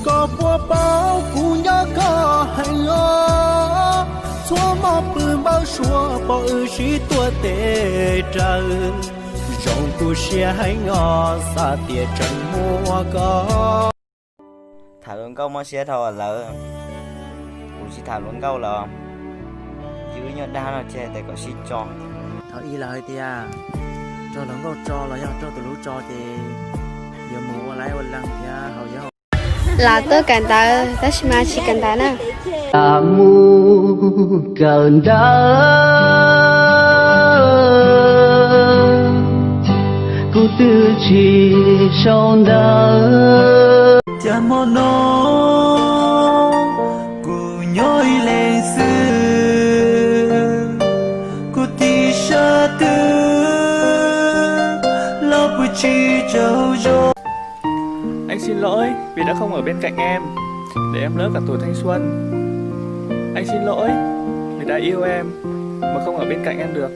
Koj puas paub kuv nyob koj heev os, txhua hmo pw npawb suab pom wb sib tuav tes raws, zoo tu siab heev os xav tias tseem muaj koj. Tham hluas nkauj mob siab dhau lawm, kuv tsis tham hluas nkauj lawm, yus ib nyuag dag no ces tes kom sib tso. Thaum ub lawv hais tias raug hluas nkauj tso los yog raug tus hlub tso ces yuav mus ua laib ua lees thiab haus yog. Lam tuaj kawm ntawv tab sis mas tsis kawm ntawv na. Lam mus kawm ntawv, kuv twb tsis sau ntawv. Cas hmo no kuv nyob ib leeg xwb, kuv tig sab twg los pw tsis tsaug zog. Anh xin lỗi vì đã không ở bên cạnh em để em lỡ cả tuổi thanh xuân. Anh xin lỗi vì đã yêu em mà không ở bên cạnh em được.